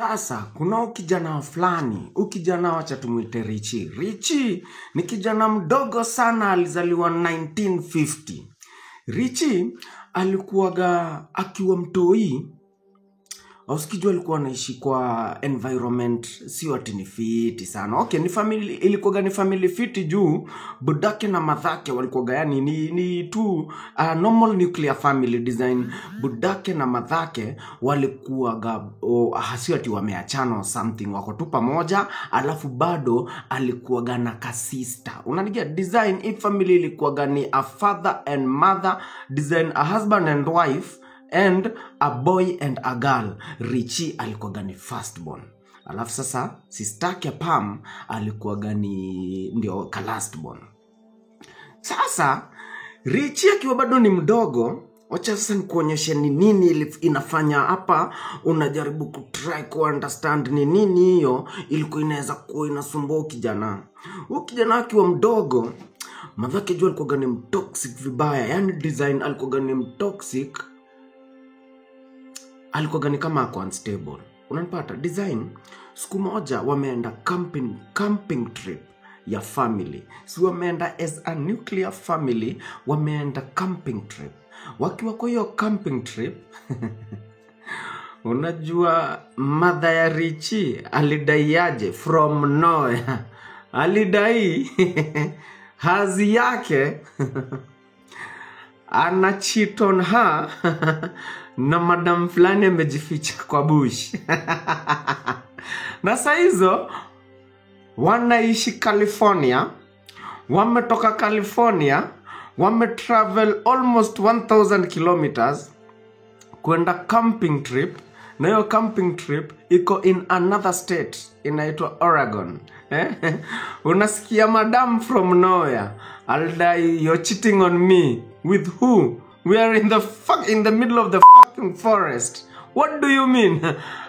Sasa kuna huyu kijana fulani, huyu kijana wacha tumuite Richi. Richi ni kijana mdogo sana, alizaliwa 1950. Richi alikuwaga akiwa mtoi, ausikijua alikuwa anaishi kwa environment sio ati ni fiti sana. Okay, ni family, ilikuwaga ni family fiti juu budake na madhake walikuwaga yani ni tu normal nuclear family design. Budake na madhake walikuwaga sio ati wameachana or something, wako tu pamoja, alafu bado alikuwaga na kasista. Unanigia design, hii family ilikuwaga ni a father and mother design, a husband and wife and a boy and a girl. Richi alikuwaga ni firstborn, alafu sasa sistake Pam alikuwaga ni ndio ka lastborn. Sasa Richi akiwa bado ni mdogo, wacha sasa nikuonyeshe ni nini inafanya hapa unajaribu kutry kuunderstand ni nini hiyo ilikuwa inaweza kuwa inasumbua kijana. Huyu kijana akiwa mdogo, madhake juu alikuwaga ni mtoxic vibaya, yani design alikuwaga ni mtoxic, alikuwaga ni kama ako unstable. Unanipata? Design, siku moja wameenda camping trip ya family. Si wameenda as a nuclear family, wameenda camping trip. Wakiwa kwa hiyo camping trip, unajua mother ya Richi alidaiaje from nowhere? Alidai hazi yake ana cheat on her na madam fulani amejificha kwa bush. Na saa hizo wanaishi California, wametoka California, wametravel almost 1000 kilometers kwenda camping trip, na hiyo camping trip iko in another state inaitwa Oregon. Unasikia madam from nowhere alidai you're cheating on me with who? We are in the fuck, in the middle of the fucking forest. What do you mean?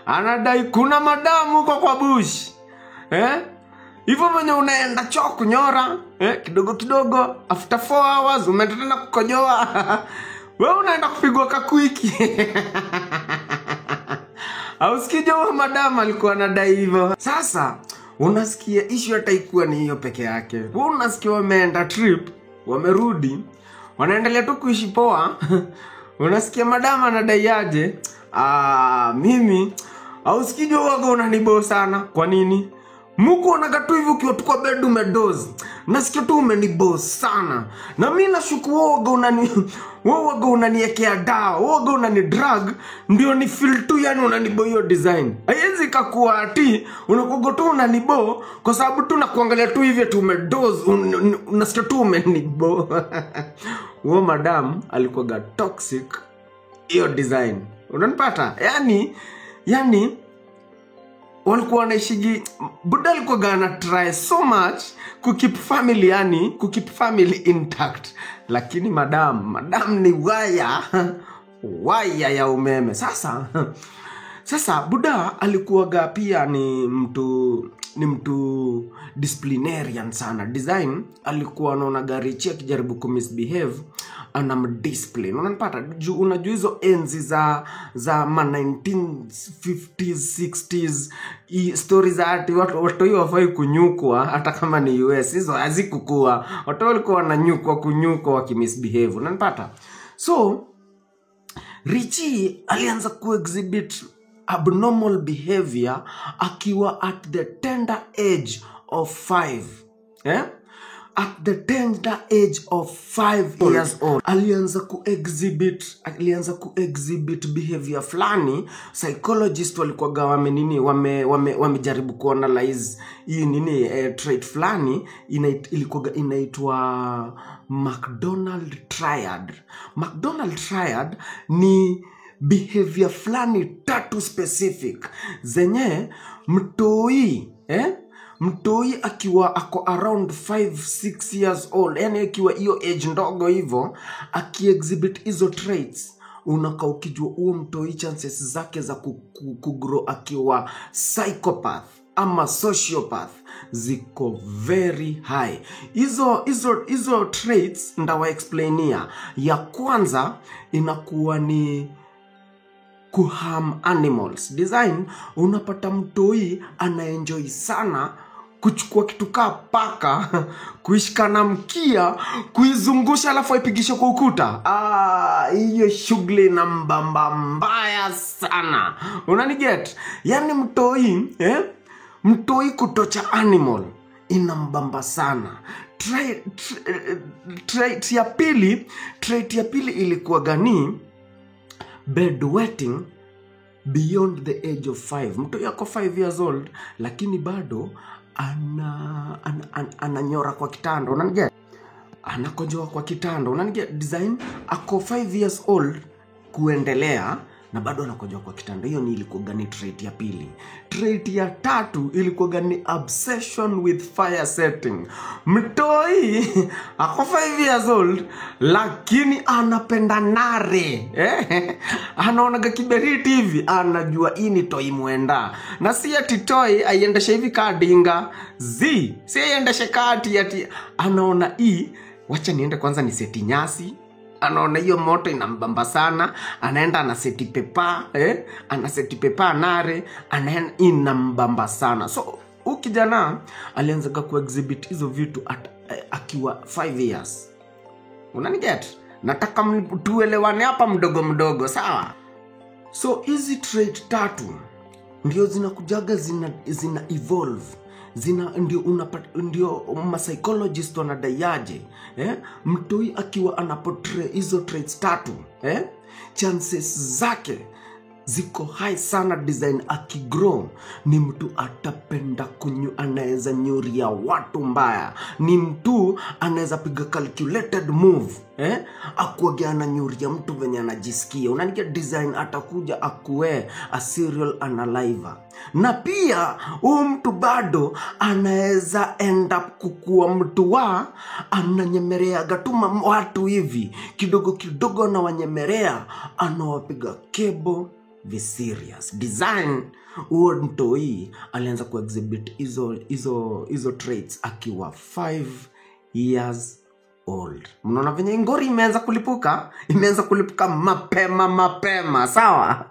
Anadai kuna madam huko kwa bush. Hivyo venye unaenda choo kunyora, kidogo kidogo, after 4 hours umeenda tena kukojoa. Wewe unaenda kupigwa kakwiki. Ausikije huyo madam alikuwa anadai hivyo. Sasa unasikia issue hata ikuwa ni hiyo peke yake. Wewe unasikia wameenda trip, wamerudi, wanaendelea tu kuishi poa. Unasikia madam anadai aje? Mimi ausikije waga unanibo sana. Kwa nini? Muku onaga tu hivi ukiwa tu kwa bed umedoze. Nasikia tu umenibo sana. Na mimi nashuku wewe waga unaniekea dawa, wewe waga unani drug, ndio ni feel tu yani unanibo hiyo design. Haiwezi ikakuwa ati unakuwa tu unanibo kwa sababu tu nakuangalia tu hivi tu umedoze, unasikia tu umenibo. Huyo madam alikuwa toxic hiyo design. Unanipata? Yani walikuwa wanaishigi, buda alikuwa gonna try so much ku keep family, yani ku keep family intact, lakini madam ni waya ya umeme. Sasa buda alikuwaga pia ni mtu disciplinarian sana. Design alikuwa anaona Richi akijaribu ku misbehave anamdiscipline. Unanipata? Juu unajua hizo enzi za ma 1950s 60s, hii stories za ati watu hiyo hawafai kunyukwa hata kama ni US, hizo hazikukua. Watu walikuwa wananyukwa kunyukwa wakimisbehave. Unanipata? So Richi alianza kuexhibit abnormal behavior akiwa at the tender age of 5. At the tender age of 5 years old alianza kuexhibit behavior fulani. Psychologist walikuwaga wamejaribu kuanalyze hii nini, trait fulani ilikuwaga inaitwa McDonald Triad. McDonald Triad ni behavior fulani tatu specific zenye mtoi akiwa ako around 5-6 years old, yani akiwa hiyo age ndogo hivyo, akiexhibit hizo traits, unakaa ukijua huo mtoi chances zake za kugrow akiwa psychopath ama sociopath ziko very high. Hizo traits ndawa explainia. Ya kwanza inakuwa ni Kuharm animals. Design unapata mtoi anaenjoy sana kuchukua kitu kaa paka, kuishika na mkia, kuizungusha alafu aipigishe kwa ukuta. Hiyo shughuli na mbamba mbaya sana. Unaniget? Yaani mtoi, mtoi kutocha animal inambamba sana. Trait ya pili, trait ya pili ilikuwa gani? Bedwetting beyond the age of 5. Mtu yako 5 years old lakini bado ananyora kwa kitanda. Unaniget? Anakojoa kwa kitanda. Unaniget? Design ako 5 years old kuendelea na bado anakojoa kwa kitanda. Hiyo ni ilikuwa gani trait ya pili. Trait ya tatu ilikuwa gani? Obsession with fire setting. Mtoi ako 5 years old lakini anapenda nare. Anaonaga kiberiti hivi, anajua hii ni toi mwenda. Na si ati toi aiendeshe hivi kaa dinga. Z, si aiendeshe kati ati anaona hii, wacha niende kwanza niseti nyasi. Anaona hiyo moto inambamba sana, anaenda anaseti pepa, anaseti pepa nare, anaenda inambamba sana. So huyu kijana alianza kuexhibit hizo vitu akiwa 5 years. Unaniget? Nataka tuelewane hapa mdogo mdogo, sawa? So hizi trait tatu ndio zinakujaga zina evolve. Zina ndio unapata, ndio ma psychologist wanadaiaje, mtoi akiwa anaportray hizo traits tatu, chances zake ziko high sana. Design akigrow ni mtu atapenda anaweza nyuria watu mbaya, ni mtu anaweza piga calculated move, akuage ananyuria mtu venye anajisikia. Unanikia? Design atakuja akuwe a serial analyzer. Na pia huyu mtu bado anaweza end up kukuwa mtu wa ananyemereaga tu watu hivi kidogo kidogo, anawanyemerea, anawapiga kebo be serious. Design huo mtoi alianza kuexhibit hizo traits akiwa 5 years old. Mnaona venye ngori imeanza kulipuka? Imeanza kulipuka mapema mapema, sawa?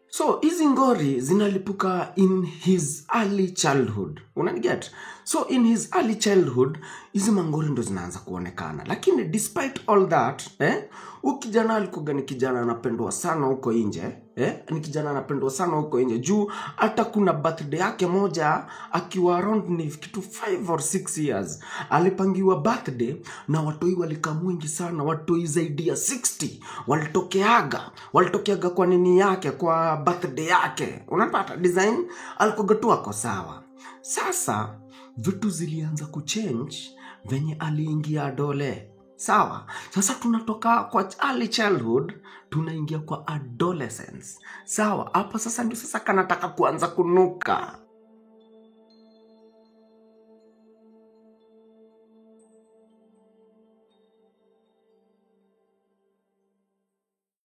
So hizi ngori zinalipuka in his early childhood. Unaniget? So in his early childhood hizi mangori ndo zinaanza kuonekana. Lakini despite all that, huyu kijana alikuwa ni kijana anapendwa sana huko nje, ni kijana anapendwa sana huko nje. Juu hata kuna birthday yake moja akiwa around ni kitu 5 or 6 years, alipangiwa birthday na watoi walikaa mwingi sana, watoi zaidi ya 60 walitokeaga kwa nini yake, kwa birthday yake. Unapata? Design alikuwa tu ako sawa. Sasa vitu zilianza kuchange venye aliingia adole. Sawa? Sasa tunatoka kwa early childhood tunaingia kwa adolescence. Sawa? Hapa sasa ndio sasa kanataka kuanza kunuka.